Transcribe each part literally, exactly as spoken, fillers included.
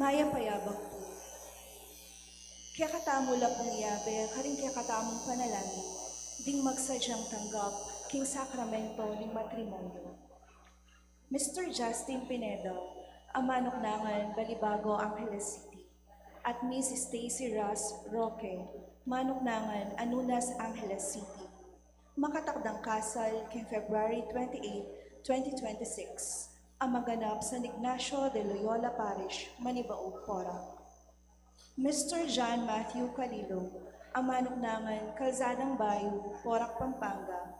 Mayap a yabak pu. Kekatamu la pung yabe karing kekatamung panalangin ding magsadyang tanggap king sakramento ning matrimonyo. Mister Justin Pineda, a manuknangan Balibago, Angeles City, at Miss Stacy Ras Roque, manuknangan Anunas, Angeles City, makatakdang kasal king February twenty-eight, twenty twenty-six, a maganap San Ignacio de Loyola Parish, Manibaug, Porac. Mister John Matthew Calilo, a manuknangan Calzadang Bayu, Porac, Pampanga,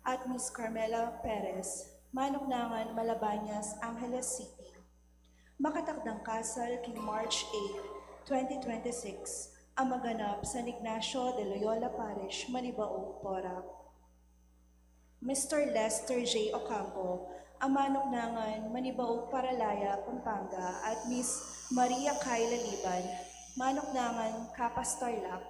at Miss Carmela Perez, manuknangan Malabañas, Angeles City, makatakdang kasal king March eight, twenty twenty-six, a maganap San Ignacio de Loyola Parish, Manibaug, Porac. Mister Lester J. Ocampo, a manuknangan Manibaug, Paralaya, Pampanga, at Miss Maria Kyla Liban, manuknangan Capas, Tarlac,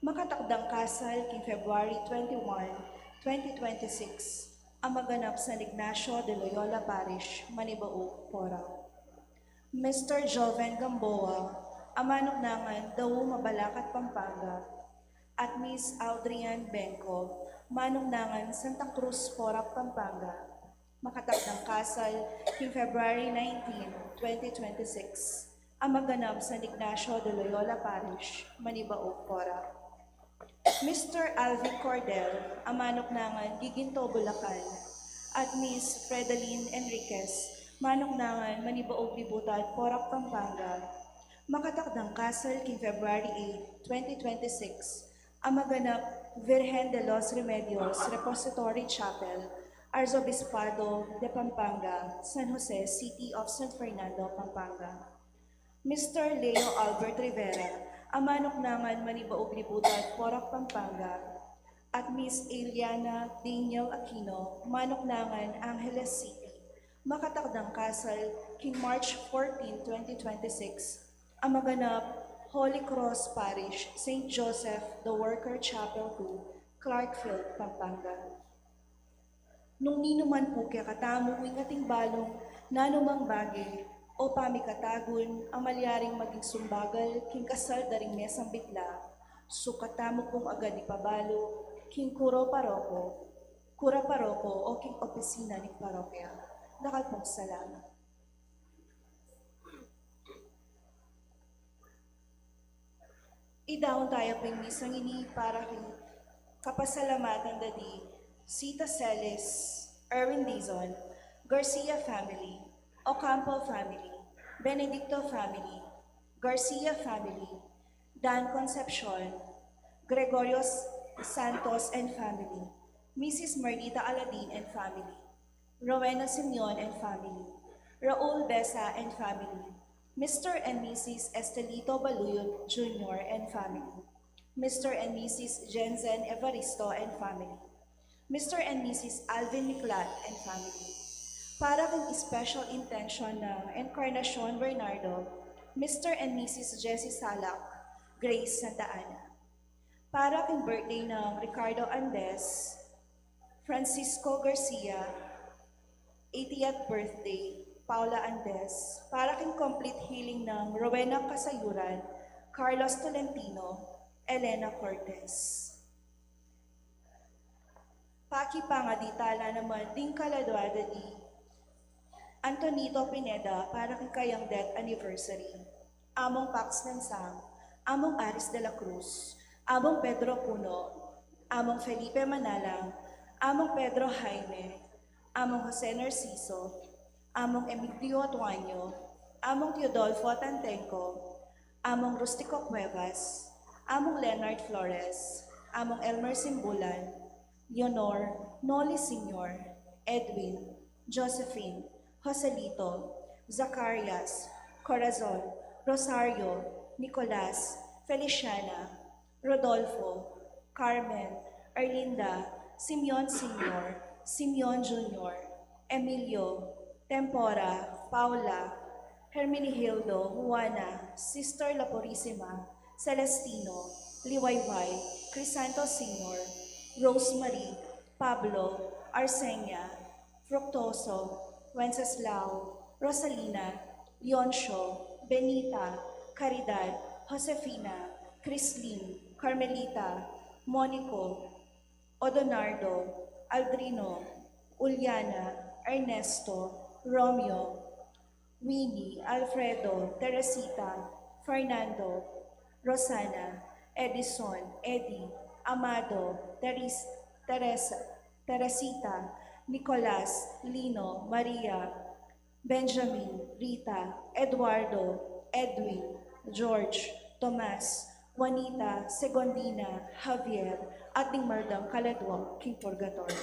makatakdang kasal king February twenty-one, twenty twenty-six, a maganap San Ignacio de Loyola Parish, Manibaug, Porac. Mister Joven Gamboa, a manuknangan Dau, Mabalacat, Pampanga, at Miss Audrian Benco, manuknangan Santa Cruz, Porac, Pampanga, makatakdang kasal king February nineteen, twenty twenty-six, a maganap San Ignacio de Loyola Parish, Manibaug, Porac. Mister Alvin Cordel, a manuknangan Giginto, Bulacan, at Miss Fredaline Enriquez, manuknangan Manibaug, Libutad, Porac, Pampanga, makatakdang kasal king February eight, twenty twenty-six, a maganap Virgen de los Remedios Repository Chapel, Arzobispado de Pampanga, San Jose, City of San Fernando, Pampanga. Mister Leo Albert Rivera, a manuknangan Manibaug, Libutad, Porac, Pampanga, at Miss Eliana Daniel Aquino, manuknangan Angeles City, makatakdang kasal king March fourteen, twenty twenty-six, a maganap Holy Cross Parish, Saint Joseph the Worker Chapel two, Clarkfield, Pampanga. Nung ninuman pu kekatamu ing ating balung nanumang bage o pamikatagun a malyaring maging sumbagal king kasal da ring mesang bigla, sukat tamu pung agad ipabalu king kura paroko, kura paroko o king opisina ning parokya. Dakal pung salamat. Idaun taya pu ing misang ini para king kapasalamatan da di Sita Celis, Erwin Dizon, Garcia family, Ocampo family, Benedicto family, Garcia family, Dan Concepcion, Gregorio S-, Santos and family, Missus Marlita Aladin and family, Rowena Simeon and family, Raul Besa and family, Mister and Missus Estelito Baluyot Junior and family, Mister and Missus Jensen Evaristo and family, Mister and Missus Alvin Niclat and family. Para king special intention ng Encarnacion Bernardo, Mister and Missus Jessie Salak, Grace Santa Ana. Para king birthday ng Ricardo Andes, Francisco Garcia, eightieth birthday, Paula Andes. Para king complete healing ng Rowena Kasayuran, Carlos Tolentino, Elena Cortez. Pakipangadi tala naman ding kaladwa da di Antonito Pineda para king kayang death anniversary. Among Pax Lansang, Among Aris de la Cruz, Among Pedro Puno, Among Felipe Manalang, Among Pedro Jaime, Among Jose Narciso, Among Emilio Tuaño, Among Teodolfo Tantenco, Among Rustico Cuevas, Among Leonard Flores, Among Elmer Simbulan, Leonor, Noli Senior, Edwin, Josephine, Joselito, Zacarias, Corazon, Rosario, Nicolas, Feliciana, Rodolfo, Carmen, Erlinda, Simeon Senior, Simeon Junior, Emilio, Tempora, Paula, Hermenegildo, Juana, Sister La Purisima, Celestino, Liwayway, Crisanto Senior, Rosemary, Pablo, Arsenia, Fructuoso, Wenceslao, Rosalina, Leoncio, Benita, Caridad, Josefina, Crislin, Carmelita, Monico, Odonardo, Aldrino, Uliana, Ernesto, Romeo, Winnie, Alfredo, Teresita, Fernando, Rosana, Edison, Eddie, Amado, Teres-, Teresa, Teresita, Nicolas, Lino, Maria, Benjamin, Rita, Eduardo, Edwin, George, Tomas, Juanita, Segondina, Javier, at ding maragdang kaladua king purgatorio.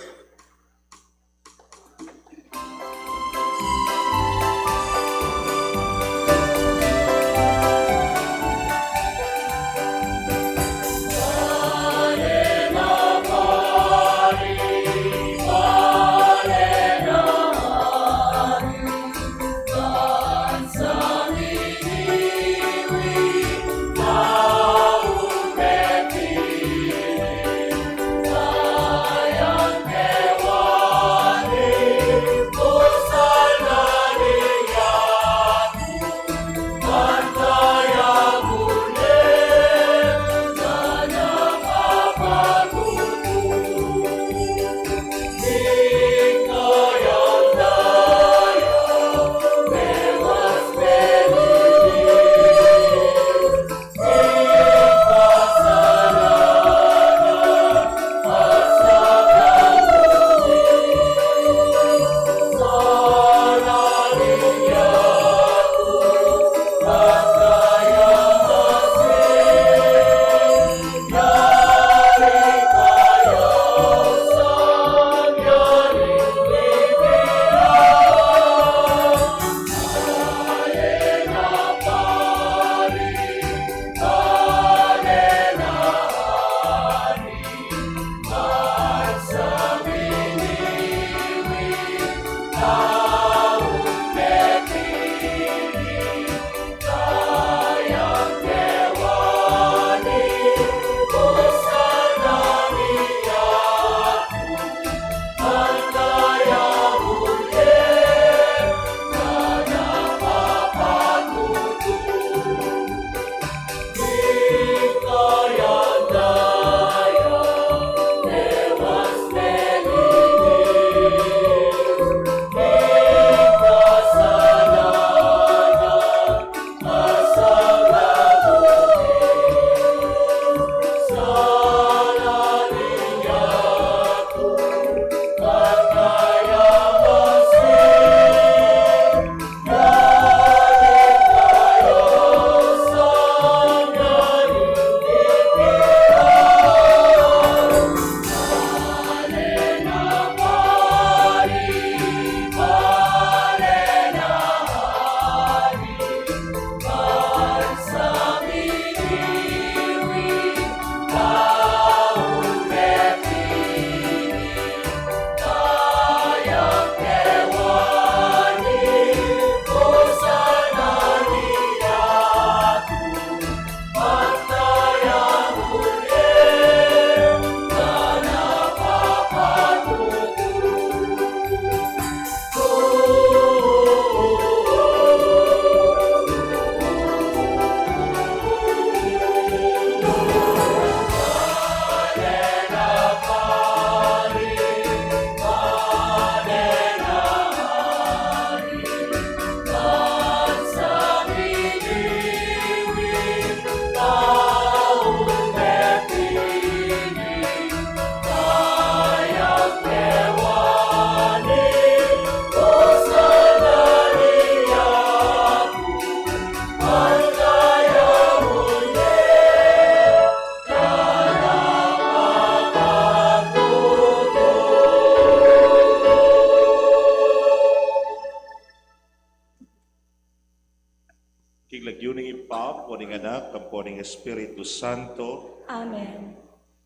King lagyu ning Ibpa, ampo ning Anak, ampo ning Espiritu Santo. Amen.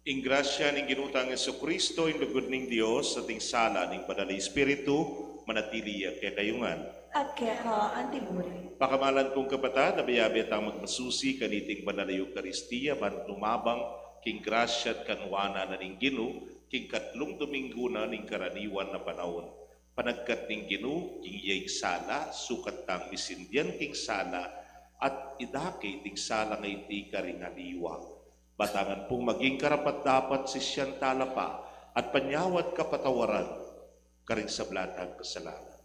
Ing grasya ning Ginu tang Jesucristo, ing lugud ning Dios, at ing sala ning Banal a Espiritu, manatili ya kekayu ngan. At keka antimurin. Pakamalan kung kapatad, abe-abe tang magmasusi kaniting Banal a Eukaristia, ban tumabang king grasya at kanwanan na ning Ginu, king katlung Domingo na ning karaniwan a panaun. Panagkat ning Ginu, king iya ing sala, sukat tang misindian king sala, at idake ding salang a iti karing aliwa. Ba tang maging karapat-dapat sisian talapa at panyawad kapatawaran karing sablang kasalanan.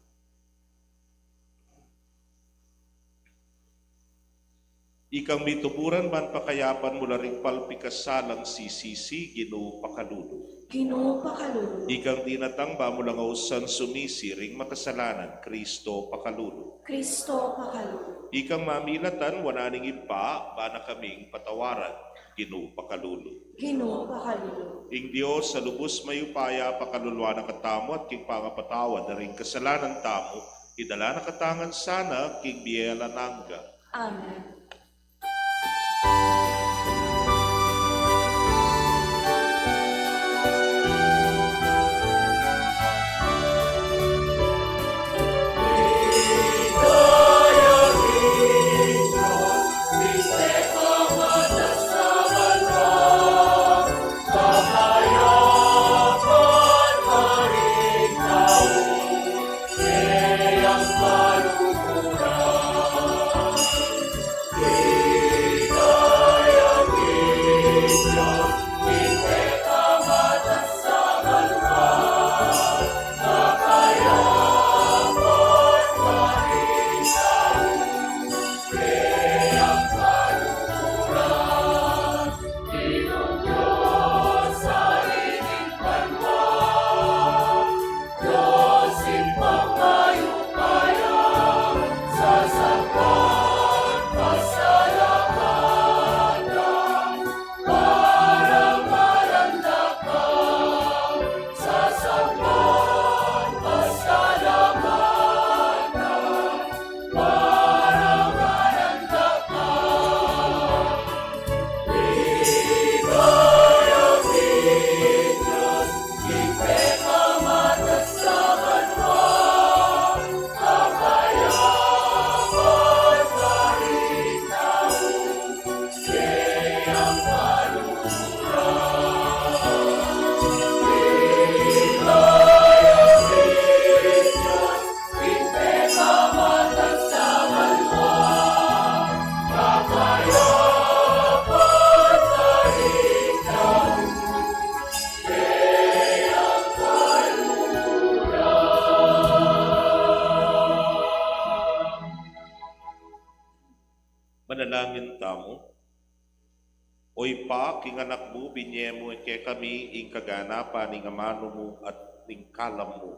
Ikang mituburan ban pakayapan mu la ring palpikasalang sisisi, Ginu pakalulu. Ginu pakalulu. Ikang dinatang ba mu lang ausan sumisi ring makasalanan, Kristo pakalulu. Kristo pakalulu. Ikang mamilatan wanan ning Ibpa, ba na kaming patawaran, Ginu pakalulu. Ginu pakalulu. Ing Dios a lubus mayupaya pakaluluan na katamu at king pangapatawad da ring kasalanan tamu, idala na katamu ngan sana king bie alang angga. Amen. Manalangin tamu. O Ibpa, king Anak mu, binie mu kekami ing kaganapan ning amanu mu at ning kalam mu.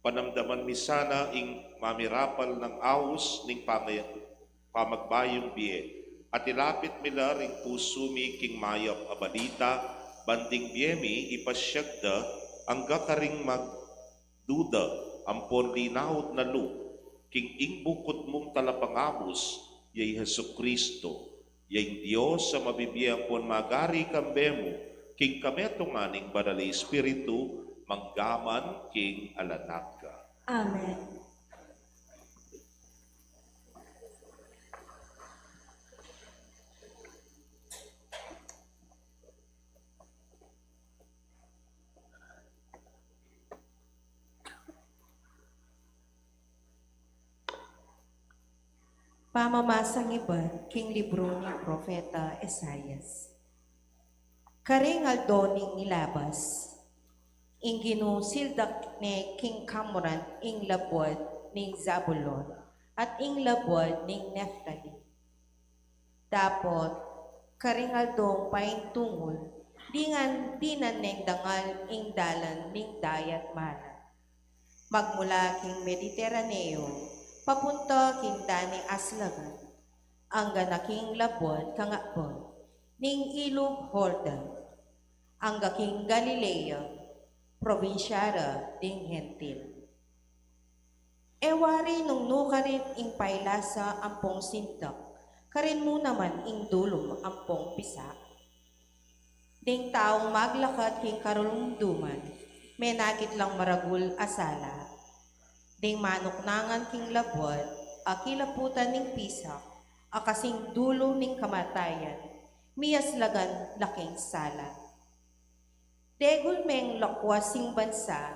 Panamdaman mi sana ing mamirapal nang aus ning pangay-, pamagbayung bie, at ilapit mi la ring pusu mi king mayap a balita, ban ding bie mi ipasiag da angga karing magduda ampon linaut na lub king ing bukut mung talapangabus, ya i Jesucristo, ya ing Dios a mabibie ampon magari kambe mu, king kametungan ning Banal a Espiritu, mangga man king alang angga. Amen. Pamamasang ibat king libru ning Propeta Esaias. Karing aldo ning ilabas, ing Ginu sildak ne king kamuran ing labuad ning Zabulon at ing labuad ning Neftali. Dapot karing aldong paintungul, dinan, dinan neng dangal ing dalan ning Dayat Malan, magmula king Mediteraneo papunta king Dane Aslagan, angga na king labuad kangakbang ning Ilug Jordan, angga king Galilea, probinsya ra ding Hentil. E wari nung nukarin ing pailasa ampong sintak, karin mu naman ing dulum ampong pisa. Ding taung maglakat king karunduman, menakit lang maragul a sala. Ding manuknangan king labuad a kilaputan ning pisak a kasing dulu ning kamatayan, miyaslagan la king sala. Degul meng lakwas ing bansa,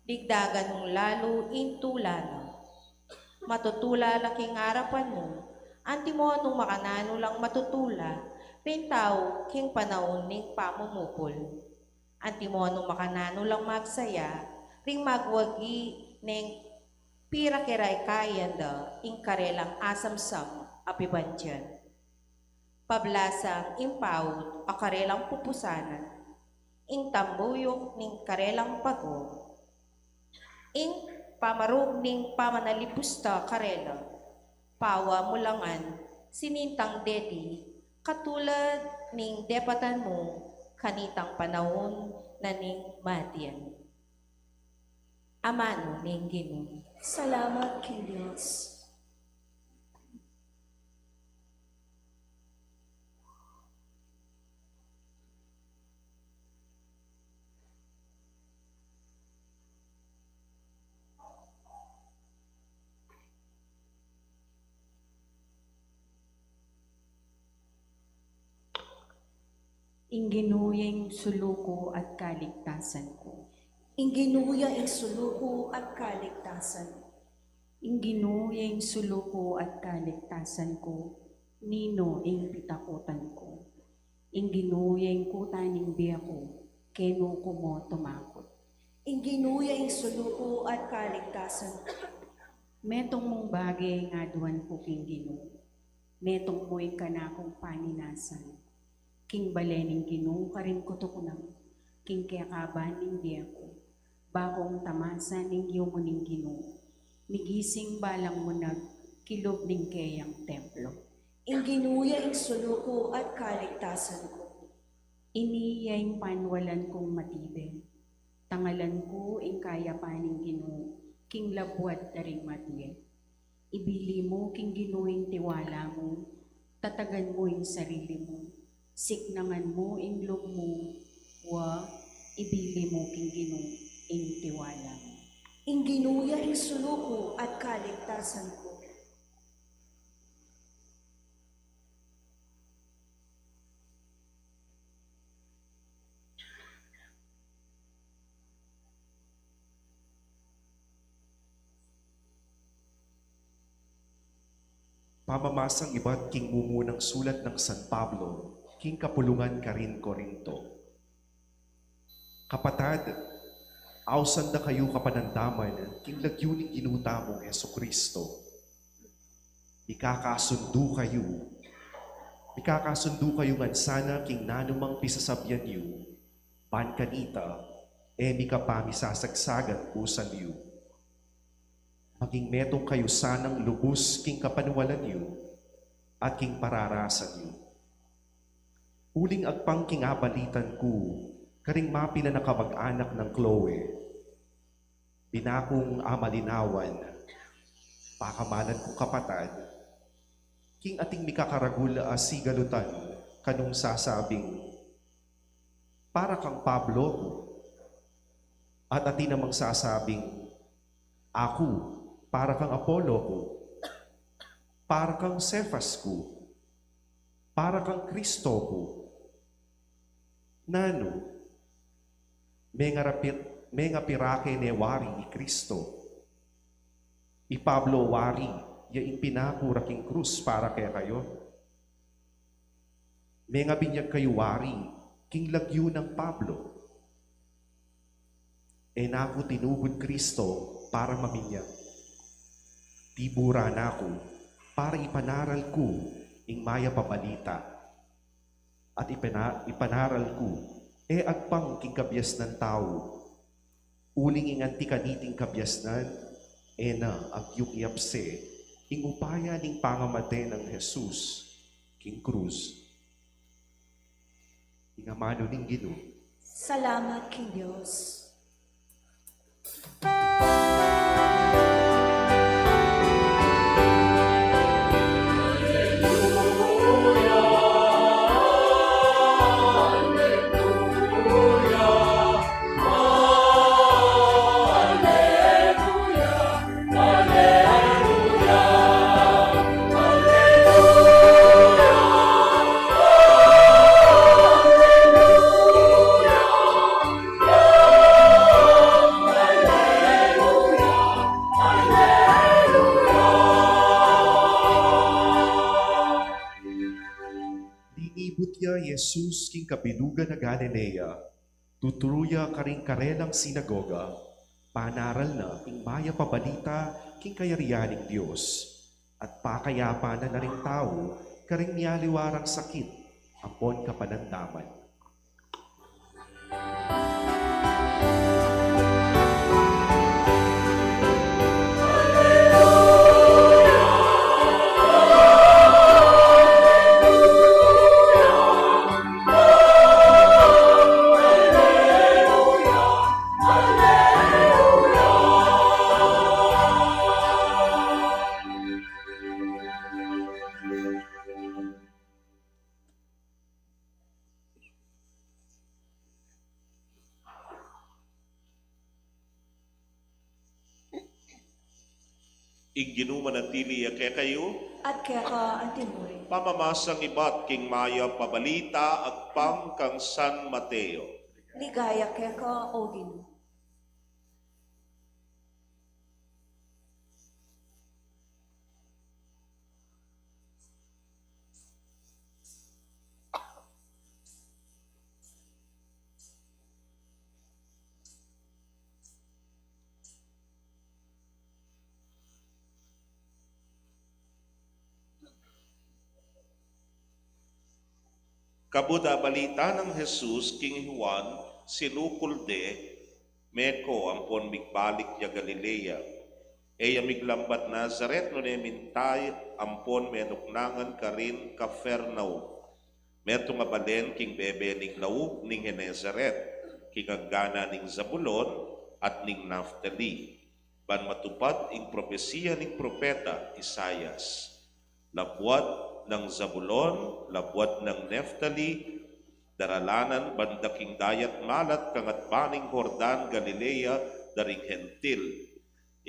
digdagan mung lalu ing tula na. Matutula la king arapan mu Antimo nung makananu lang matutula ring tau king panaun ning pamumupul. Antimo nung makananu lang magsaya ring magwagi neng pira kera ikayan da ing karelang asamsam a pibandian. Pablasang ing paut a karelang pupusanan, ing tambuyuk ning karelang pago, ing pamarug ning pamanalipusta karela, pawa mu la ngan sinintang dedi, katulad ning depatan mu kanitang panaun na ning madian. Amanu ning Ginu. Salamat king Dios. Ing Ginu ya ing sulu ku at kaligtasan ku. Ing Ginu ya ing sulu ku at kaligtasan. Ing Ginu ya ing sulu ku at kaligtasan ku, ninu ing pitakutan ku? Ing Ginu ya ing kuta ning bie ku, kenu ku mu tumakut? Ing Ginu ya ing sulu ku at kaligtasan ku. Metung mung bage ing aduan ku king Ginu. Metung mu ing kanakung paninasan. King bale ning Ginu karin ku tuknang, king kekaban ning bie ku. Ba kung tamasan ing yumu ning Ginu, migising balang munag kilub ning keyang templo. Ing Ginu ya ing sulu ku at kaligtasan ku. Ini ya ing panwalan kung matibe. Tangalan ku ing kayapan ning Ginu king labuad da ring mabie. Ibili mu king Ginu ing tiwala mu, tatagan mu ing sarili mu, siknangan mu ing lub mu, wa, ibili mu king Ginu ing tiwala mu. Ing Ginu ya ing sulu ku at kaligtasan ku. Pamamasang ibat king mumunang sulat nang San Pablo king kapulungan karin Corinto. Kapatad, ausan da kayu kapanandaman king lagyu ning Ginu tamung Jesucristo. Mikakasundu kayu, mikakasundu kayu ngan sana king nanumang pisasabyan yu, ban kanita e mikapamisasagsagan usan yu. Maging metung kayu sanang lubus king kapanwalan yu at king pararasan yu. Uling agpang king abalitan ku karing mapilan a kamag-anak nang Chloe, bina kung amalinawan, pakamalan kung kapatad, king ating mikakaragul a sigalutan kanung sasabing, "Para kang Pablo ku." At atin namang sasabing, "Aku, para kang Apollo ku, para kang Cephas ku, para kang Kristo ku." Nanu? Menga rapir-, menga pira ke ne wari i Kristo? I Pablo wari ya ing pinaku ra king krus para kekayu? Menga binyag kayu wari king lagyu nang Pablo? E na ku tinubud Kristo para maminyag. Tibu ra na ku para ipanaral ku ing mayap a balita. At ipana-, ipanaral ku, e agpang king kabiasnan tau. Uling ing anti kaniting kabiasnan, e na agyung yapse ing upaya ning pangamate nang Jesus king krus. Ing amanu ning Ginu. Salamat king Dios. Ya i Jesus king kabilugan na Galilea, tuturu ya karing karelang sinagoga, panaral na ing mayap a balita king kayarian ning Dios, at pakayapan na la ring tau karing miyaliwa rang sakit ampon kapanamdaman. Ing Ginu manatili ya kekayu. At keka antimurin. Pamamasang ibat king mayap a balita agpang kang San Mateo. Ligaya keka, O Ginu. Kabud a balita nang Jesus king Juan, sinukul de, meko ampon migbalik ya Galilea. E ya miglambat Nazaret nune mintay ampon menuknangan karin Capernaum, metung a balen king bebe ning laug ning Genesaret, king agganan ning Zabulon at ning Naftali, ban matupad ing propesia ning propeta Isaias. Labuad nang Zabulon, labuad nang Naftali, daralanan banda king dayat malat kangatba ning Jordan, Galilea da ring Hentil.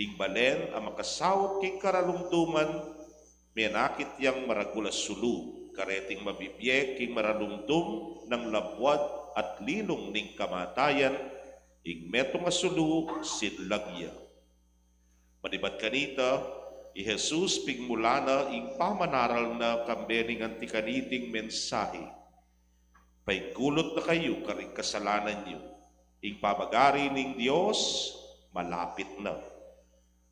Ing balen a makasaut king karalumduman, menakit yang maragul a sulu, kareting mabibie king maralumdum nang labuad at lilung ning kamatayan, ing metung a sulu sinlag ya. Manibat kanita, i Jesus pigmulan na ing pamanaral na kambe ning anti kaniting mensahe: Paigulut na kayu karing kasalanan yu, ing pamagari ning Dios malapit na.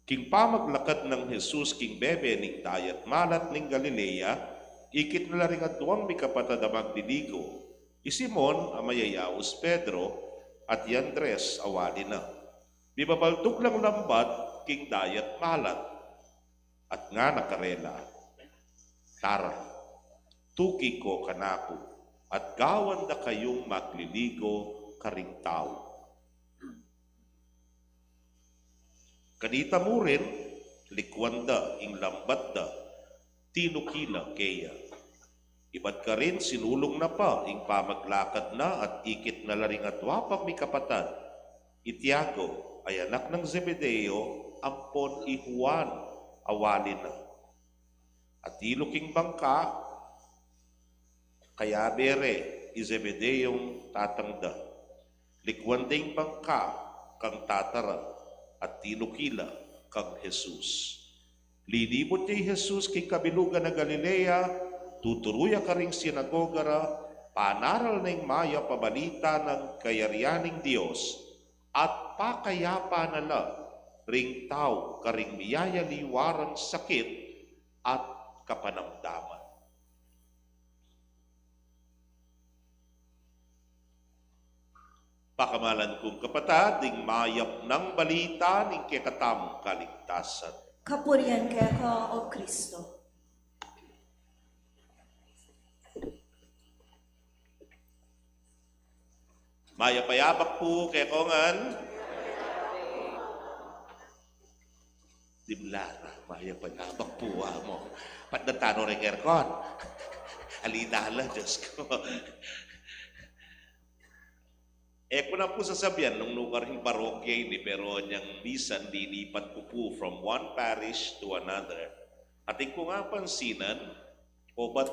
King pamaglakad nang Jesus king bebe ning dayat malat ning Galilea, ikit na la ring aduang mikapatad a magliligo, i Simon a mayayaus Pedro, at i Andres a wali na. Mibabaltug lang lambat king dayat malat, at ngana karela: Tara, tuki ko kanaku, at gawan da kayung magliligo karing tau. Kanita mu rin, likuan da ing lambat da, tinuki la keya. Ibat karin, sinulung na pa ing pamaglakad na at ikit na la ring adua pang mikapatad, i Tiago a anak nang Zebedeo ampon i Juan a wali na. Atilu king bangka, kayabe re i Zebedeong tatang da. Likuan da ing bangka kang tata ra, at tinuki la kang Jesus. Linibut ya i Jesus king kabilugan na Galilea, tuturu ya karing sinagoga ra, panaral na ing mayap a balita nang kayarian ning Dios, at pakayapan na la ring tau karing miyayaliwa rang sakit at kapanamdaman. Pakamalan kung kapatad, ing mayap nang balita ning kekatamung kaligtasan. Kapurian keka, O Kristo. Mayap a yabak pu kekongan. Dimlara, mayap a yabak pu, amo. Patdan tano ring aircon. Alida la, Diyos ko. E ku na pu sasabian nung nukarin parokya ini, pero nyang misan lilipat ku pu from one parish to another. Atin ku nga pansinan, obat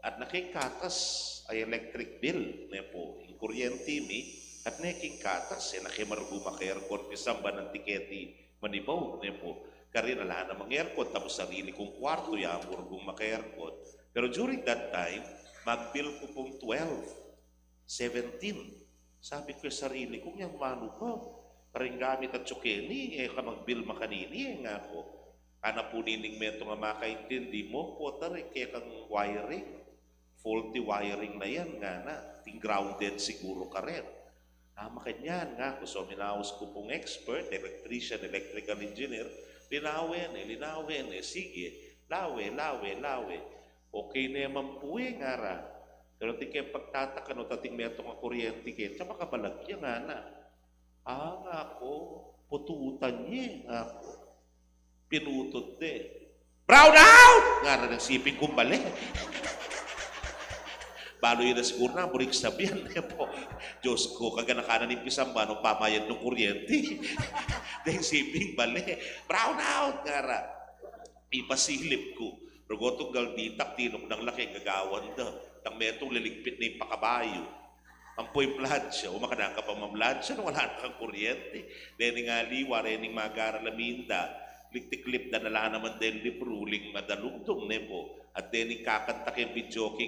at na king katas a electric bill, ne pu, ing kuryente mi, at ne king katas, e na ke marugong maka-aircon, pisamban anti keti manibaw, ne pu. Karin ala namang aircon, tamu sarili kung kwartu, ya mu rugong maka-aircon. Pero during that time, Magbil ku pung twelve, seventeen. Sabi ku king sarili ku, "Ngan manu ka? Karing gamit atyu keni, e ka magbil makanini e," nga ku. Ngana pu nining metung a makaintindi mu, "Pota, e kekang wiring. Faulty wiring na yan," ngana. "Ating grounded siguru karin." "A, makanyan," nga ku. So, minaus ku pung expert, electrician, electrical engineer, linawen ne, linawen ne, sige, lawe, lawe, lawe. "Okay ne man pu e," ngara. "Pero ating keng pagtataka, nung ating metung a kuryenti keti, makabalag ya," ngana. "A," nga ku, "pututan ye," nga ku. Pinutut de. "Brown out!" ngara. Deng siping kung bale. Balu ye na siguru na, buring sabian ne pu. Diyos ku, kaganaka na ning pisamban nung pamayad nung kuryenti. Deng siping bale. "Brown out!" ngara. Ipasilip ku. Rugu tunggal ditak, tinuknang la keng gagawan da. Tang metung liligpit ne ing pakabayu. Ampo ing plancha, o makanaka pa mamlancha nung ala na kang kuryenti. Dening aliwa, dening magaral a minda, ligtiklip da na la naman deng libru, uling madalumdum ne pu. At dening kakanta keng videoke,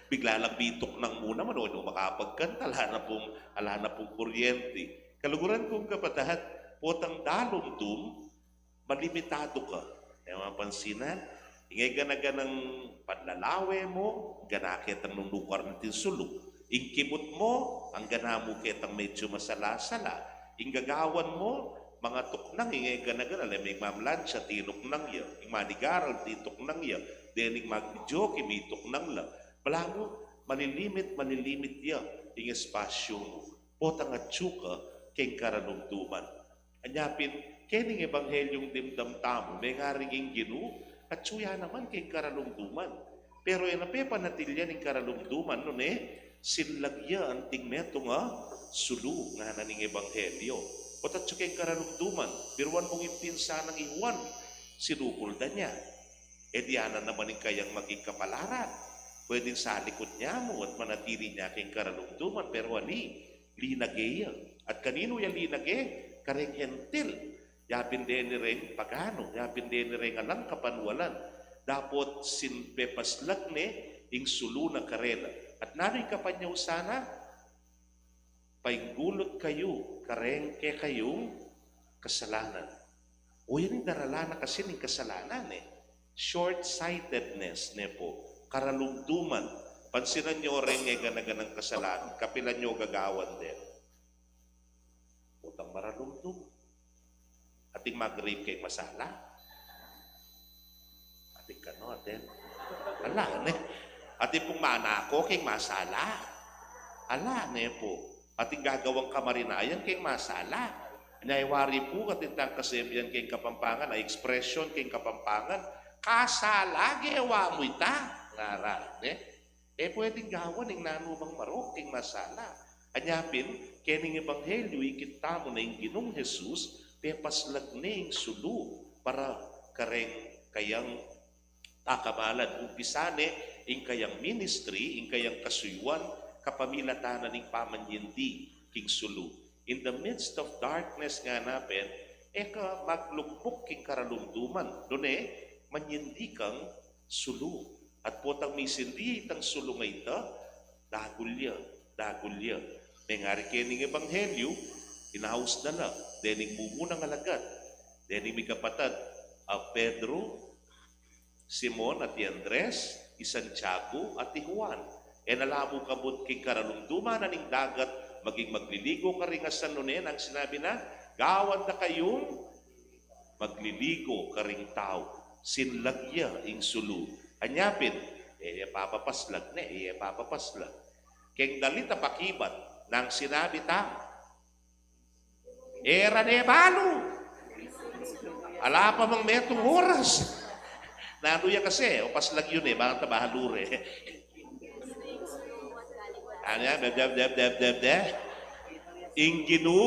bigla lang bituknang mu naman, o nu makapagkanta, ala na pung, ala na pung kuryenti. Kaluguran kung kapatad, potang dalumdum, malimitadu ka. E mu mapansinan? Ing e gana-ganang panlalawe mu, gana ketang nunukar na ating sulu. Ing kimut mu, anggana mu ketang medyu masala-sala. Ing gagawan mu, mangatuknang, ing e gana-gana, le, ing mamlancha, tinuknang ya. Ing manigaral, tinuknang ya. Dening magvideoke, mituknang la. Balamu, malilimit, malilimit ya ing espasyu mu. Potang atyu ka keng karalumduman. Anya pin, kening ebanghelyung dimdam tamu, mengaring ing Ginu, atyu ya naman keng karalumduman. Pero e na pepanatilyan ing karalumduman, nune, sinlag ya anting metung a sulu, ngana ning ebanghelyo. Potang atyu keng karalumduman, biruan mung ing pinsan nang i Juan, sinukul da ne. E dinan naman ing kayang maging kapalaran. Pwedeng salikut ne mu at manatili ne keng karalumduman, pero ali, linage ya. At kaninu ya linage? Kareng Hentil. Ya pin deni reng pagano, ya pin deni reng alang kapanualan. Dapot sinpepaslag ne ing sulu na karela. At nanu ing kapanyausan na? Painggulut kayu kareng kekayung kasalanan. O, yan ing daralan na kasi ning kasalanan e. Short-sightedness ne pu, karalumduman. Pansinan yu reng e gana-ganang kasalanan, kapilan yu gagawan de? Potang maralumdum. Atin mag-rape keng masala? Atin kanu, atin? Ala ne. Atin pung manako keng masala? Ala ne pu. Atin gagawang kamarinayan keng masala? Anya e wari pu, atin tang kasebian keng Kapampangan, a expression keng Kapampangan, "Kasala gewa mu ita," ngara ne. E pwedeng gawan ing nanu mang marok keng masala. Anya pin, kening ebanghelyu ikit tamu na ing Ginung Jesus, pepaslag ne ing sulu para kareng kayang takamalan. Umpisa ne ing kayang ministry, ing kayang kasuyuan, kapamilatan na ning pamanyindi king sulu. In the midst of darkness, ngana pin, e ka maglukmuk king karalumduman, nune, manyindi kang sulu. At potang misindi itang sulu a ita, dagul ya, dagul ya. Mengari kening ebanghelyu, inaus na la dening mumunang alagad, dening mikapatad a Pedro, Simon at i Andres, i Santiago at i Juan. E na la mu kabud king karalumduman na ning dagat, maging magliligo karing asan, nune, nang sinabi na, "Gawan da kayung magliligo karing tau." Sinlag ya ing sulu. Anya pin, e ya papapaslag ne, e ya papapaslag. Keng dalit a pakibat, nang sinabi ta, "E ra ne balu. Ala pa mang metung oras." Nanu ya kasi, o paslag yu ne, bang ta balu re. Anya, dab, dab, dab, dab, dab, dab. Ing Ginu.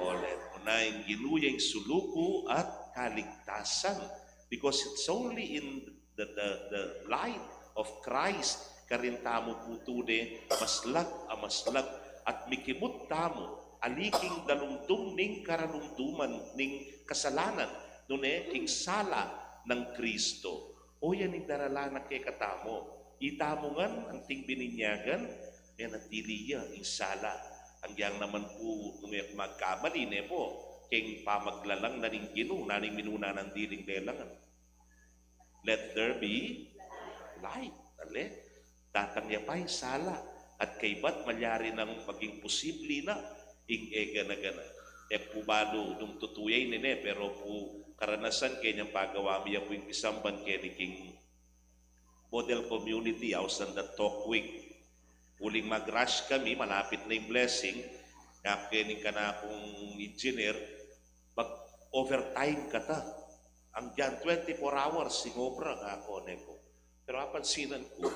Ulit mu na, ing Ginu ya ing sulu ku at kaligtasan. Because it's only in the, the, the light of Christ, karin tamu pu tune maslag a maslag, at mikimut tamu ali king dalumdum ning karalumduman ning kasalanan, nune, king sala nang Kristo. O yan ing daralan na kekatamu. Itamu ngan, anting bininyagan, e na tili ya ing sala. Agyang naman pu, nung e magkamali ne pu, keng pamaglalang na ning Ginu, nanu ing minuna nang diling lelangan? Let there be light. Ale? Datang ya pa ing sala. At kaybat malyari nang maging posible na ing e gana-gana. E ku balu nung tutu ya ini ne, pero pu karanasan keng pagawa mi ya pu ing pisamban keni king model community, ausan da Talk Week. Uling mag-rush kami, malapit na ing blessing, ngana ku keni kanakung engineer, mag-overtime kata. Agyang twenty-four hours ing obra, ngana ku ne pu. Pero apansinan ku,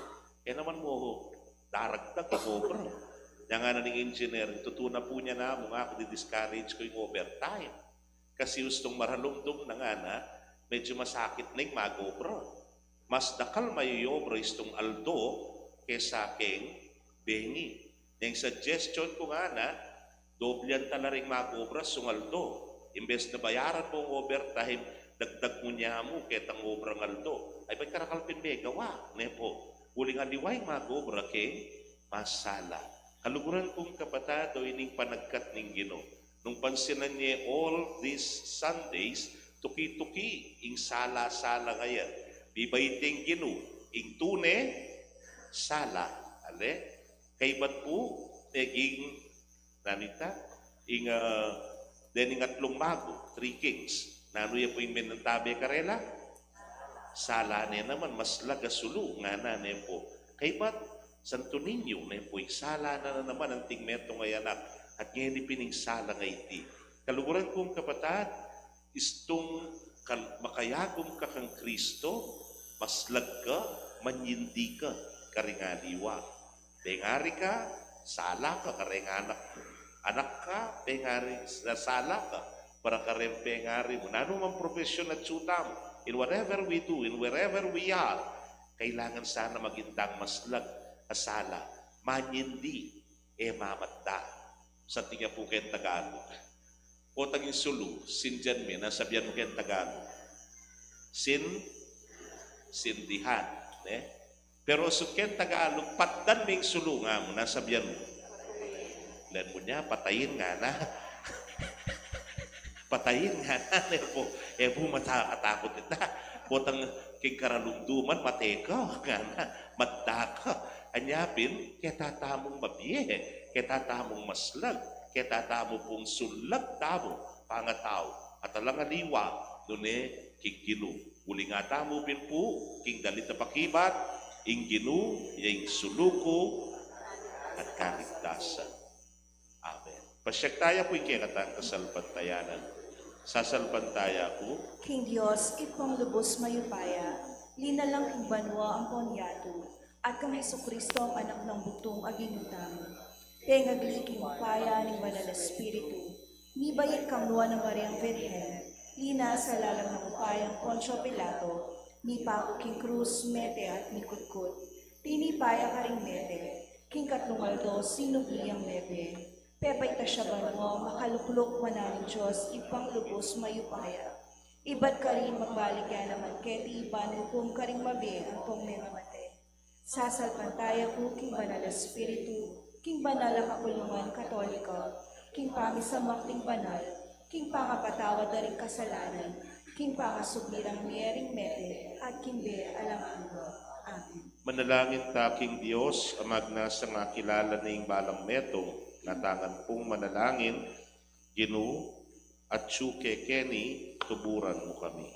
e naman mu daragdag ing obra. Nya ngana ning engineer, tutu na pu nya namu, ngana ku, di-discourage ku ing overtime. Kasi ustung maralumdum na ngana, medyo masakit na ing mag-obra. Mas dakal mayuyobra istung aldo kesa keng bengi. Nya ing suggestion ku ngana, doblian tala ring mag-obra sung aldo. Imbes na bayaran mung overtime, dagdag mu ne mu ketang obrang aldo. Ay, ba't karakal pin megawa? Ne pu. Uling aliwa ing mag-obra keng masala. Kaluguran kung kapatad, o ining panagkat ning Ginu. Nung pansinan ye all these Sundays, tuki-tuki ing sala-sala ngaya. Bibait ing Ginu, ing tune sala. Ale? Kaybat pu, meging, nanu ita? Ing, ah, dening atlung mago, three kings. Nanu ya pu ing menantabe karela? Sala ne naman, maslag a sulu, ngana ne pu. Kaybat, Santo Niño, ne pu, ing sala na naman anting metung a anak, at ngeni pin ing sala a iti. Kaluguran kung kapatad, istung kal-, makayagum ka kang Kristo, maslag ka, manyindi ka karing aliwa. Pengari ka, sala ka kareng anak mu. Anak ka, pengari, sa-, sala ka para kareng pengari mu. Nanu mang profesyon a atyu tamu, in whatever we do, in wherever we are, kailangan sana maging tang maslag a sala. Manyindi, e mamatda. Santing ya pu keng Tagalog. Potang ing sulu, sindian me, nanu sabyan mu keng Tagalog? Sin-, sindihan, ne? Pero sung keng Tagalog, patdan me ing sulu, ngana mu, nanu sabyan mu? Len mu nya, patayin, ngana. Patayin, ngana, ne pu. E pu, mata-, matakut ita. Potang king karalumduman, mate ka, ngana, matda ka. Anya pin, keta tamung mabie, keta tamung maslag, keta tamu pung sulag tamu, pangatau, at alang aliwa, nune king Ginu. Uling atamu pin pu, king dalit a pakibat, ing Ginu, ya ing sulu ku, at kaligtasan. Amen. Pasyag taya pu ing kekatang kasalpantayanan. Sasalpantaya ku king Dios, Ibpang lubus mayupaya, linalang king banua ampon yatu, at kang Jesucristo, ang Anak nang bugtung a Ginu tamu. Pengagli king upaya ning Banal a Espiritu, mibait kang Nuan a Mariang Birhen, linas lalam ning upayang Poncio Pilato, mipaku king krus, mete at mikutkut. Tinipa ya karing mete, king katlung aldo sinubli yang mete. Pepaitas ya banua, makalukluk, manan ning Dios, Ibpang lubus mayupaya. Ibat karin magbalik ya naman keti ban hukum karing mabie ampong mengamate. Sasalpantaya ku king Banal a Espiritu, king banal a kapulungan Katolika, king pamisamak ding banal, king pangapatawad da ring kasalanan, king pangasubli rang mie ring mete, at king bie alang angga. Amen. Manalangin ta king Dios, a magnasang akilala ning balang metung, natangan pung manalangin, Ginu, atyu ke keni, tuburan mu kami.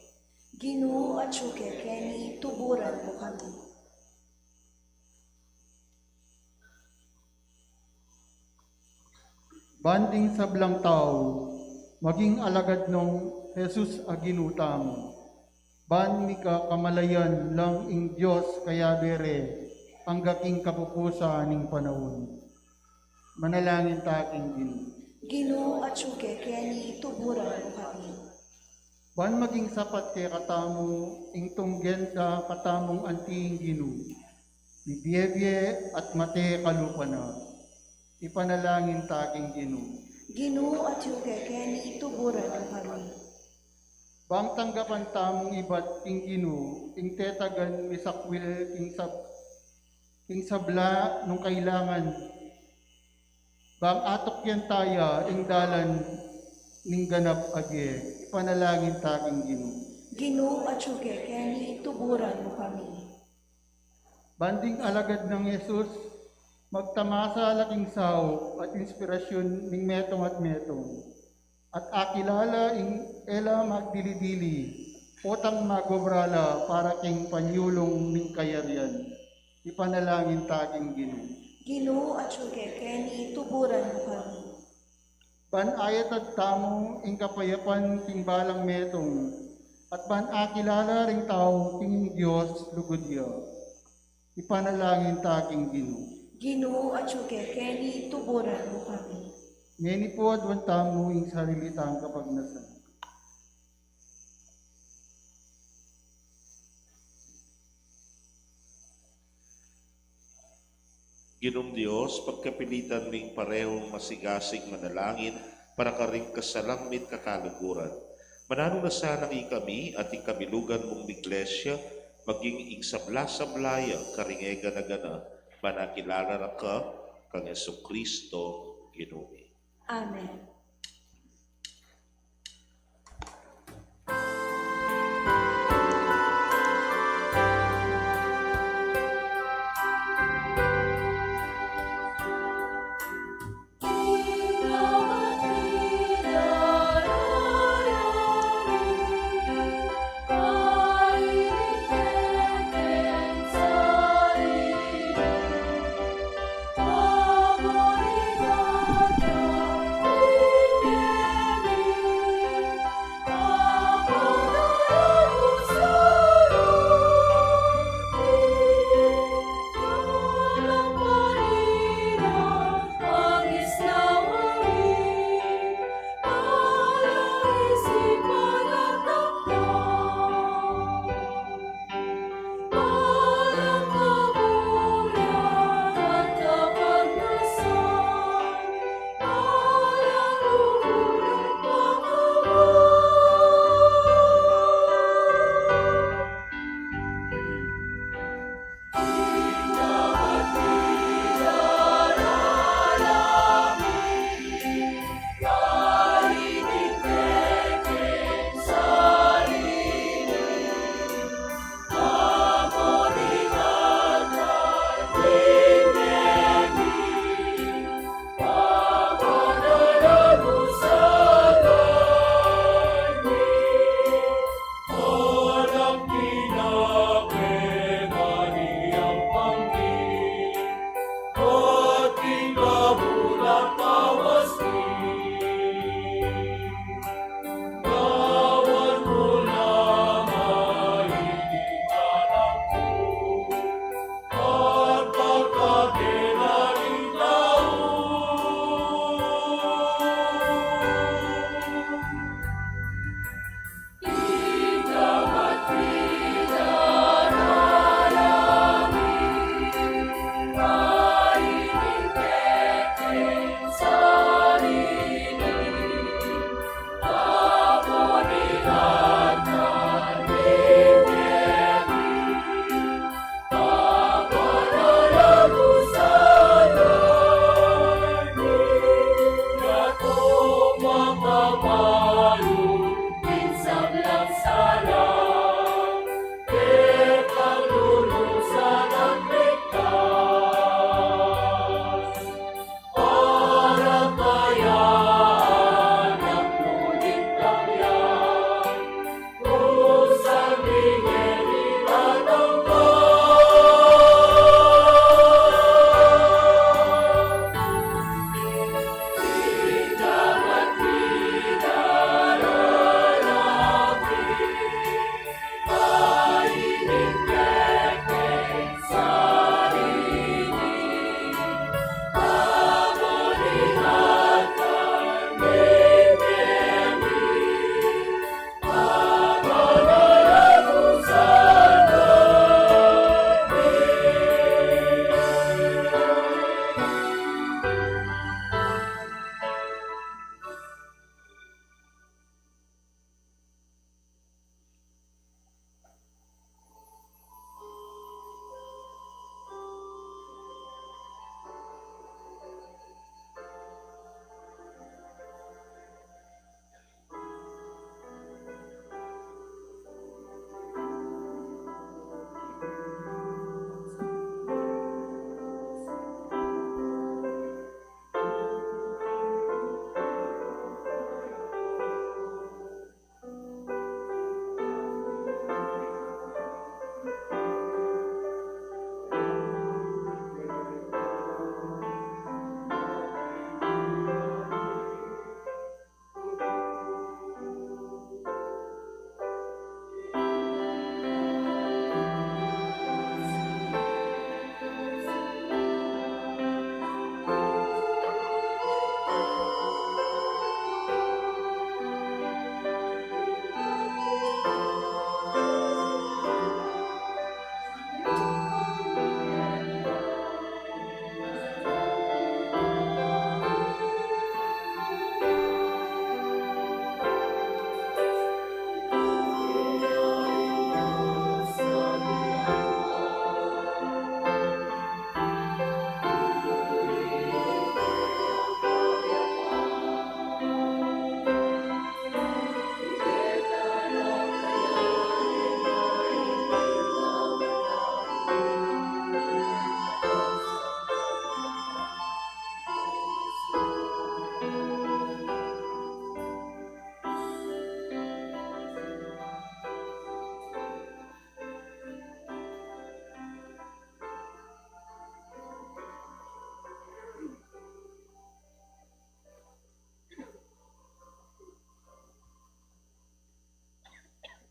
Ginu, atyu ke keni, tuburan mu kami. Ban ding sablang tau maging alagad nong Jesus a Ginu tamu, ban mika kamalayan lang ing Dios kayabe re angga king kapupusan ning panaun. Manalangin ta king Ginu. Ginu, atyu ke keni, tuburan mu kami. Ban maging sapat kekatamu ing tunggen da katamung anting Ginu, mibie-bie at mate kalupa na. Ipanalangin ta king Ginu. Ginu, atyu ke keni, tuburan mu kami. Bang tanggapan tamung ibat king Ginu, ing tetagan misakwil king sab-, king sabla nung kailangan. Bang atukyan taya ing dalan ning ganap a bie, ipanalangin ta king Ginu. Ginu, atyu ke keni, tuburan mu kami. Ban ding alagad nang Jesus, magtamasa la king saup at inspirasyun ning metung at metung, at akilala ing e la magdili-dili, potang magobra la para king panyulung ning kayarian. Ipanalangin ta king Ginu. Ginu, atyu ke keni, tuburan mu kami. Ban ayatad tamu ing kapayapan king balang metung, at ban akilala ring tau king Dios lugud ya. Ipanalangin ta king Ginu. Ginu, atyu ke keni, tuburan mu kami. Ngeni pu, aduan tamu ing sarili tang kapagnasan. Ginung Dios, pagkapilitan ming parehung masigasig manalangin para karing kasalang mit kakaluguran, mananu na sanang ikami at ing kabilugan mung Iglesia maging ing sabla-sabla ya karing e gana-gana, ban akilala ra ka, kang Jesucristo, Ginu mi. Amen.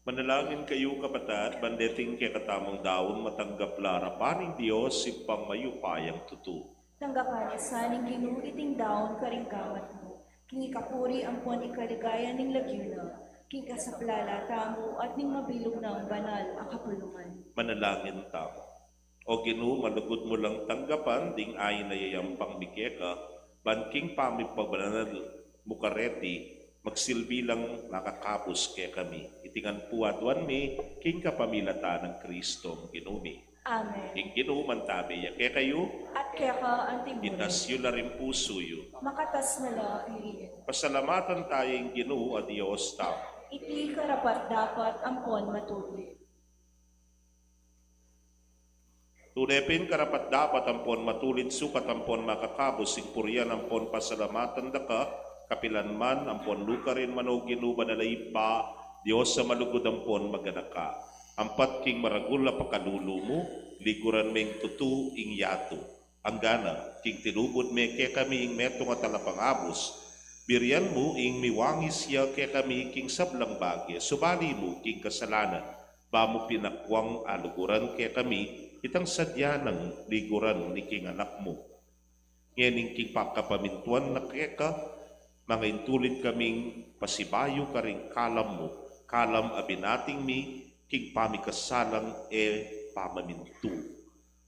Manalangin kayu, kapatad, ban deting kekatamung daun matanggap la arapan ning Dios, Ibpang mayupayang tutu. Tanggapan na sa ning Ginu iting daun karing gamat mu, king ikapuri ampon ikaligaya ning lagyu na, king kasaplalan tamu at ning mabilug nang banal a kapulungan. Manalangin tamu. O Ginu, malugud mu lang tanggapan ding ain a yayampang mi keka, ban king pamipabanal mu kareti, magsilbi lang makakabus kekami. Iti ngan pu aduan mi, king kapamilatan nang Kristong Ginu mi. Amen. Ing Ginu mantabe ya kekayu. At keka anti mu rin. Itas yu la ring pusu yu. Makatas na la iri. Pasalamatan taya ing Ginu a Dios tamu. Iti karapat-dapat ampon matulid. Tune pin karapat-dapat ampon matulid, sukat ampon makakabus ing purian ampon pasalamatan da ka, kapilan man ampon nukarin man, o Ginu, banal a Ibpa, Dios a malugud ampon maganaka. Ampat king maragul a pakalulu mu, liguran meng tutu ing yatu. Anggana, king tinubud me kekami ing metung a talapangabus, birian mu ing miwangis ya kekami king sablang bage, subali mu king kasalanan, ba mu pinakuang aluguran kekami itang sadya nang liguran ning king Anak mu. Ngening king pakapamintuan na keka, mangaintulid kaming pasibayu karing kalam mu, kalam a binating mi king pamikasalang e pamamintu.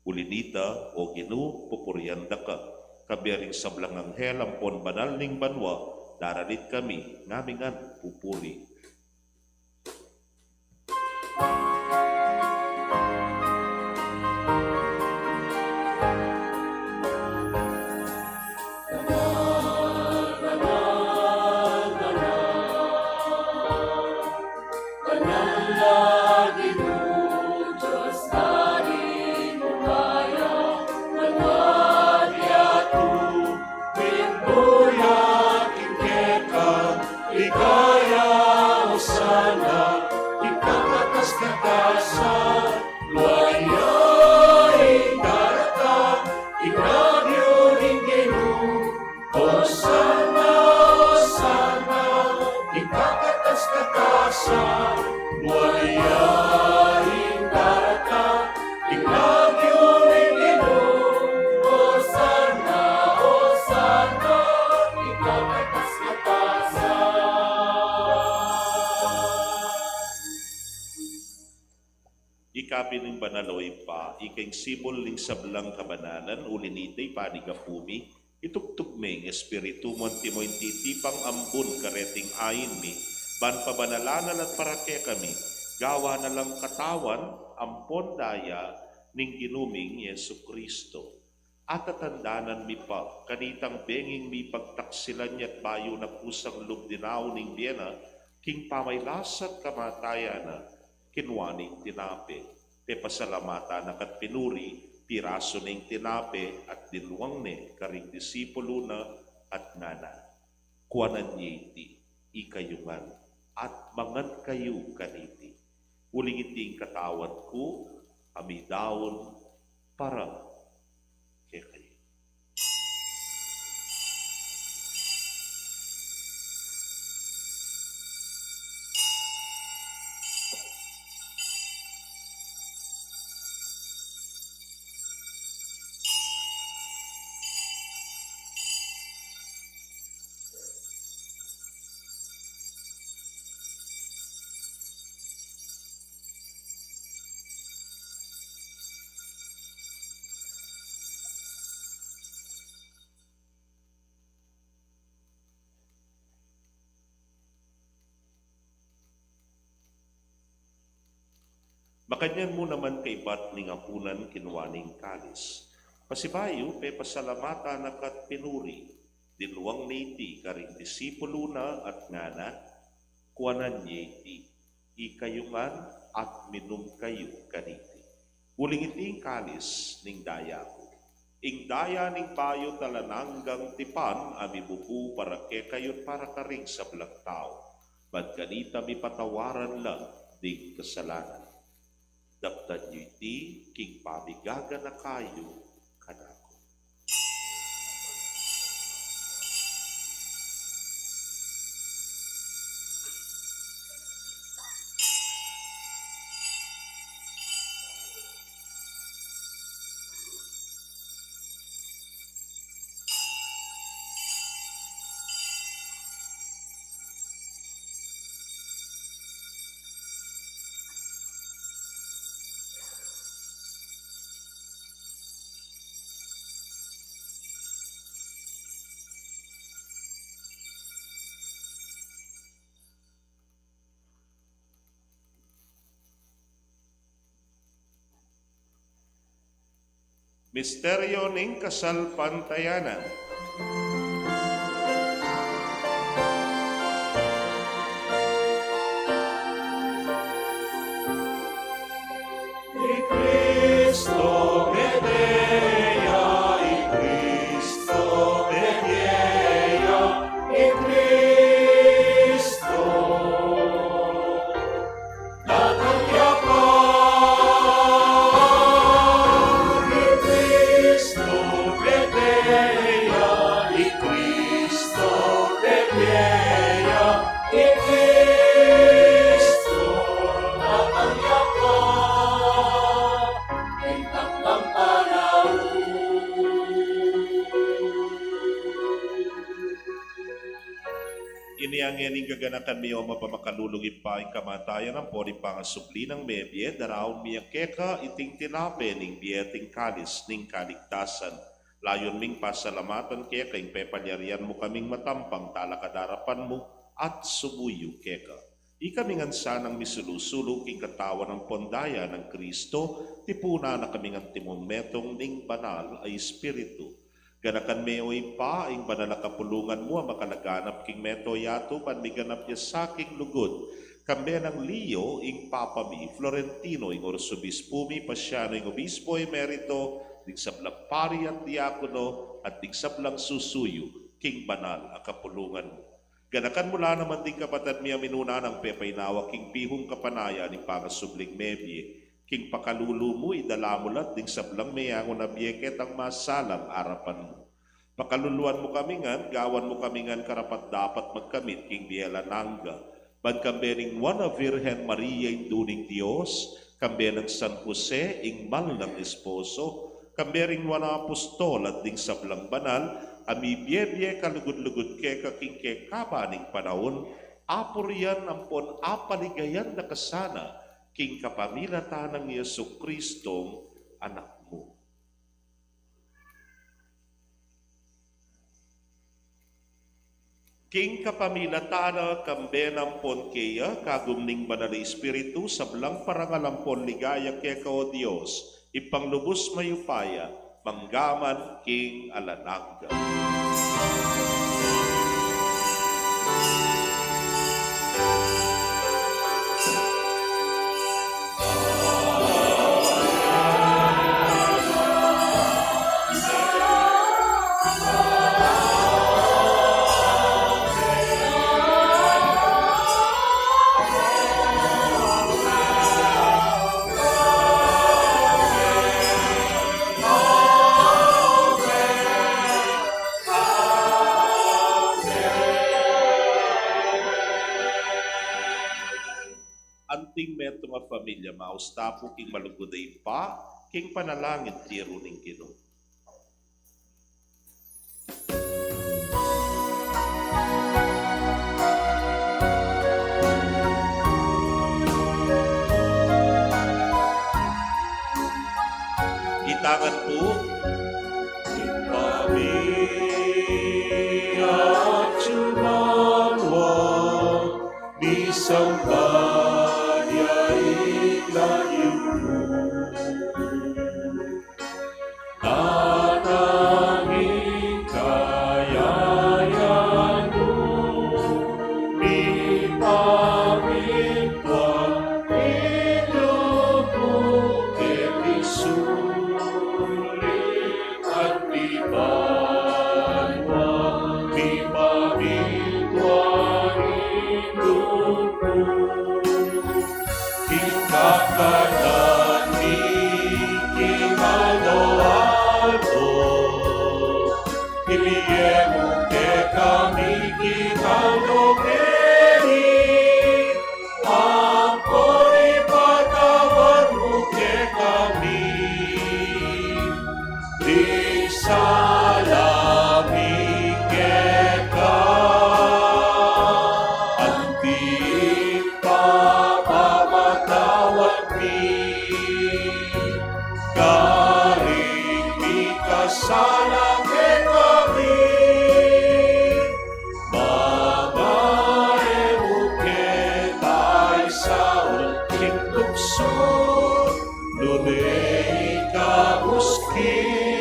Uli nita, o Ginu, pupurian da ka, kayabe ring sablang anghel ampon banal ning banua, daralit kami, ngamingan pupuri. Panalangin mu, Dios, tari mu kaya, manwari at tumimbuya king keka, ligaya, Osana, king kakatas-katasan, luwaya ing daratang king lagyu ning Ginu. Osana, Osana, king kakatas-katasan, luwaya ing daratang king lagyu ning Ginu. Osana, Osana, king kakatas-katasan. Ika pin ing banal, o Ibpa, ika ing sibul ning sablang kabanalan, uli nita ipanyawad mi, itubud me ing Espiritu mu antimo ing titipang ambun kareting ain mi, ban pabanalan na la at para kekami, gawan na lang katawan ampon daya ning Ginu ming Jesucristo. Atatandanan mi pa, kanitang benging mipagtaksilan ya't bayu na kusang lub dinaun ing bie na, king pamagkasakit at kamatayan na, kinua ne ing tinape, pepasalamatan na ka't pinuri, pirasu ne ing tinape at dinwang ne karing disipulu na at ngana: Kuanan ye iti, ikayu ngan, at mangan kayu kaniti. Uling iti ing katawan ku, a midaun para kekayu. Makanyan mu naman kaibat ning apunan, kinua ne ing kalis. Pasibayu, pepasalamatan na ka't pinuri, dinwang ne iti karing disipulu na at ngana: Kuanan ye iti, ikayu ngan, at minum kayu kaniti. Uling iti ing kalis ning daya ku, ing daya ning bayu at alang anggang tipan, a mibubu para kekayu at para karing sablang tau, ban kanita mipatawaran la ding kasalanan. Daptan yu iti king pamiganaka yu kanaku. Misteryo ning kasalpantayanan. I Kristo mebie ya, i Kristo mebie ya, i Kristo datang ya pa. I Kristo mebie ya, i Kristo mebie ya, i Kristo datang ya pa. King tanggang panaun. Ini ngeni ing gaganakan mi, O mapamakalulung Ibpa, ing kamatayan ampon ing pangasubli nang mebie, daraun mi ya keka iting tinape ning bie at ing kalis ning kaligtasan. Layun ming pasalamatan keka ing pepalyarian mu kaming matampang talakad king arapan mu at sumuyu keka. Ikami ngan sanang misulu-sulu king katawan ampon daya nang Kristo, tipunan na kaming antimong metung ning Banal a Espiritu. Ganakan me, O Ibpa, ing banal a kapulungan mu a makalaganap king mabilug a yatu, ban miganap ya sa king lugud, kambe nang Leo ing Papa mi, Florentino ing Arsobispo mi, Pasiano ing Obispo Emerito, ding sablang pari at diakono, at ding sablang susuyu king banal a kapulungan mu. Ganakan mu la naman ding kapatad mi a minuna nang pepainawa king bihung kapanayan ning pangasubling mebie. King pakalulu mu, idala mu la ding sablang meangu na bie ketang masalang arapan mu. Pakaluluan mu kami ngan, gawan mu kami ngan karapat-dapat magkamit king bie alang angga, ban kambe ning Nuan a Virgen Maria, Indu ning Dios, kambe nang San Jose, ing mal nang esposo, kambe ring nuan a apostol at ding sablang banal a mibie-bie kalugud-lugud keka king kekaban ning panaun, apurian ampon apaligayan da ka sana king kapamilatan nang Jesucristong Anak mu. King kapamilatan na, kambe na ampon keya, kagum ning Banal a Espiritu, sablang parangal ampon ligaya keka, O Dios, Ibpang lubus mayupaya, mangga man king alang angga. Anting metung a familia, mausta pu king malugud a Ibpa, king panalangin tiru ning Ginu. Itangan pu. Ibpa mi, atsu ka banua, misamban ya ing lagyu mu. Datang ing kayarian mu, mipamintuan ing lub mu keti sulip anti banua, mipamintuan ing lub mu. Ing kakanan mi king aldo-aldo, ibie mu kekami king aldo ngeni, ampon ipatawad mu kekami ding sala mi keka, anti ing pamamatawad mi karing mikasala kekami. Manga e mu ke paisaul king tuksu, nune ikabus king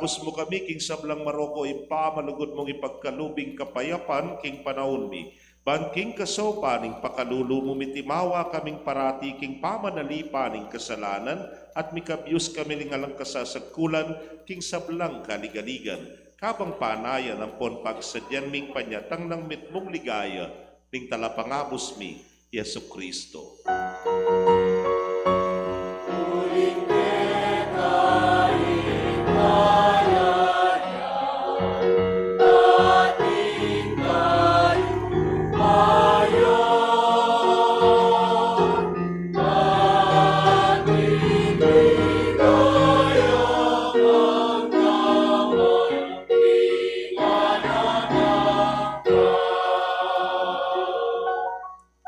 Pus mu kami king sablang maroko ing pamalugud mung ipagkalub ing kapayapan king panaun mi. Ban king kasaupan ning pakalulu mu, mitimawa kaming parati king pamanalipan ning kasalanan at mikabyus kami ning alang kasasagkulan king sablang kaligaligan. Kabang panayan ampon pagsadyan ming panyatang nang mitmung ligaya ning Talapangabus mi, Jesucristo.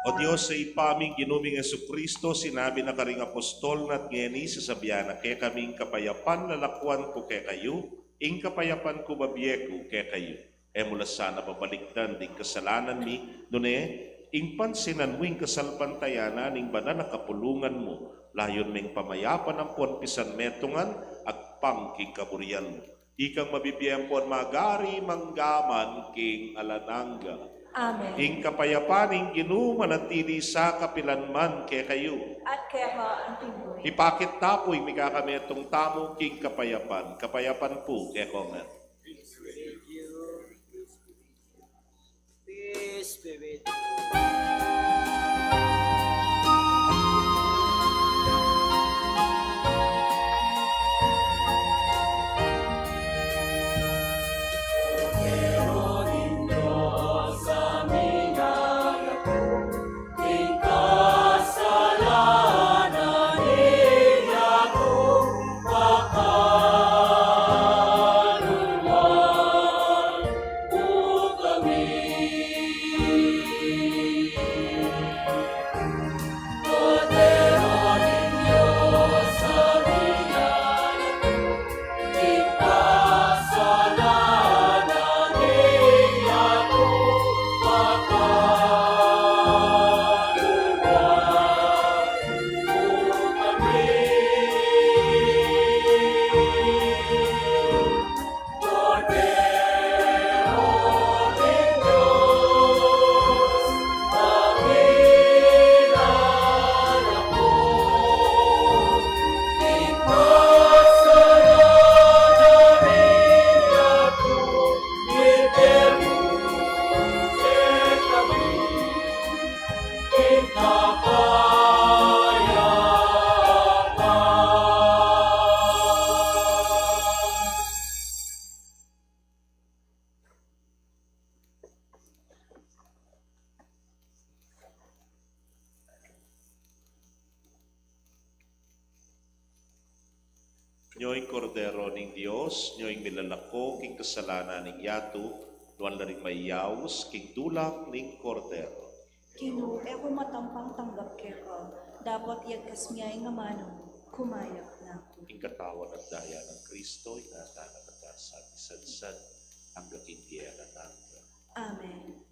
O Dios a Ibpa ming Ginu ming Jesucristo, sinabi na karing apostol na, at ngeni sasabian na kekami, ing kapayapan lalakwan ku kekayu, ing kapayapan ku bibie ku kekayu. E mu la sana babalikdan ding kasalanan mi, nune ing pansinan mu ing kasalpantayanan ning banal a kapulungan mu, layun meng pamayapan ampon pisanmetungan agpang king kaburian mu. Ikang mabibie ampon magari mangga man king alang angga. Amen. Ing kapayapan ning Ginu manatili sa kapilan man kekayu. At keka antimurin. Ipakit ta pu ing mikakametung tamu king kapayapan. Kapayapan pu kekayu ngan. Peace be with you. Nyo ing Kordero ning Dios, nyo ing milalako king kasalanan ning yatu. Nuan la ring mayaus king dulang ning Kordero. Ginu, e ku matampang tanggap keka, dapot iyagkas mu ing amanu mu, kumayap na ku. Ing katawan at daya nang Kristo, ingatan na katamu sa misansad angga king bie alang angga. Amen.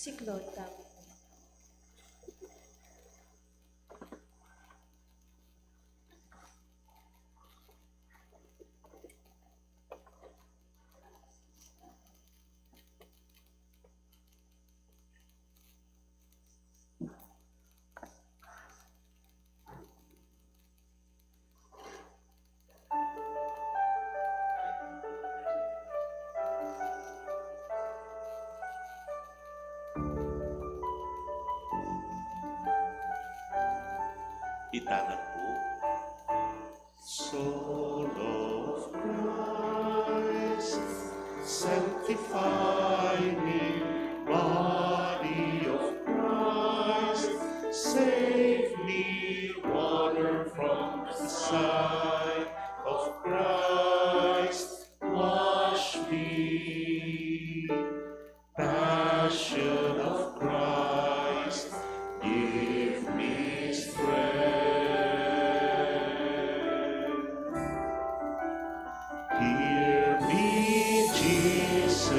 Siklaud tamu. Itanan pu. Soul of Christ, sanctify me. Body of Christ, save me. Water from the side of Christ, wash me. Passion of Christ, give me strength. Hear me, Jesus.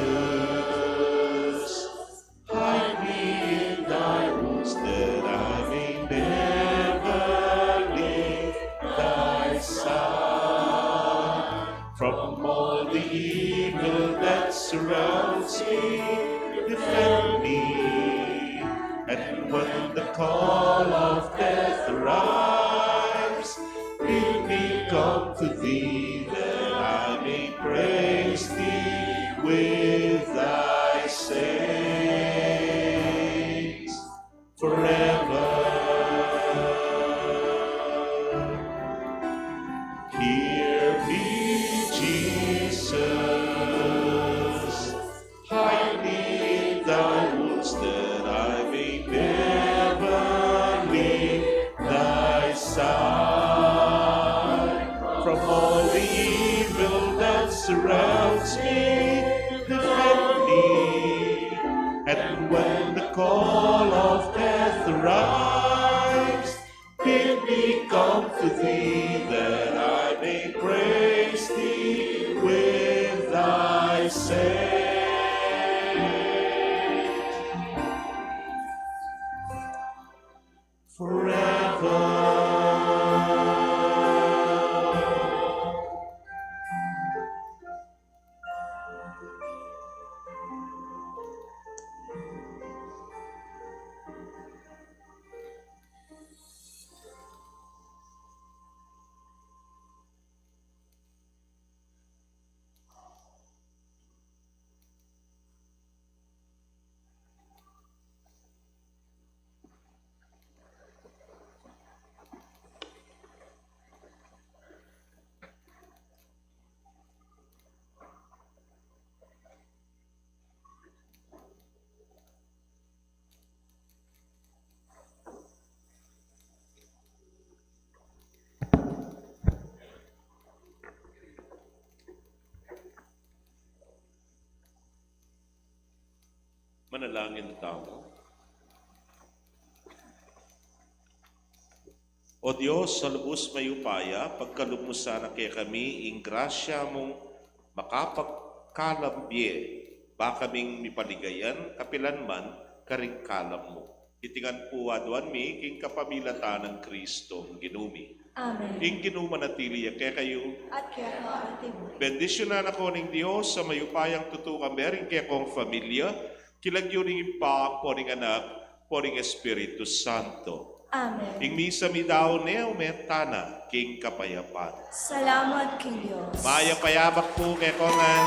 Hide me in thy wounds, that I may never leave thy side. From all the evil that surrounds me, defend me. And when the call of death arrives, bid me come to thee, that I may praise thee with thy saints forever. Hear me, Jesus. Hide me in thy wounds, that I may never leave thy side. From all the evil that surrounds me, defend me. And when the call of death arrives, bid me come to thee, that I may praise thee with thy saints forever. Manalangin tamu. O Dios a lubus mayupaya, pagkalub mu sana kekami ing grasya mung makapagkalam bie, ba kaming mipaligayan kapilan man karing kalam mu. Iti ngan pu aduan mi king kapamilatan nang Kristong Ginu mi. Amen. Ing Ginu manatili ya kekayu. At keka mu rin. Bendisyunan na kayu ning Dios a mayupayang tutu, kambe ring kekong familia, king lagyu ning Ibpa, ampo ning Anak, ampo ning Espiritu Santo. Amen. Ing misa mi daun ne, ume tana king kapayapan. Salamat king Dios. Mayap a yabak pu kekongan.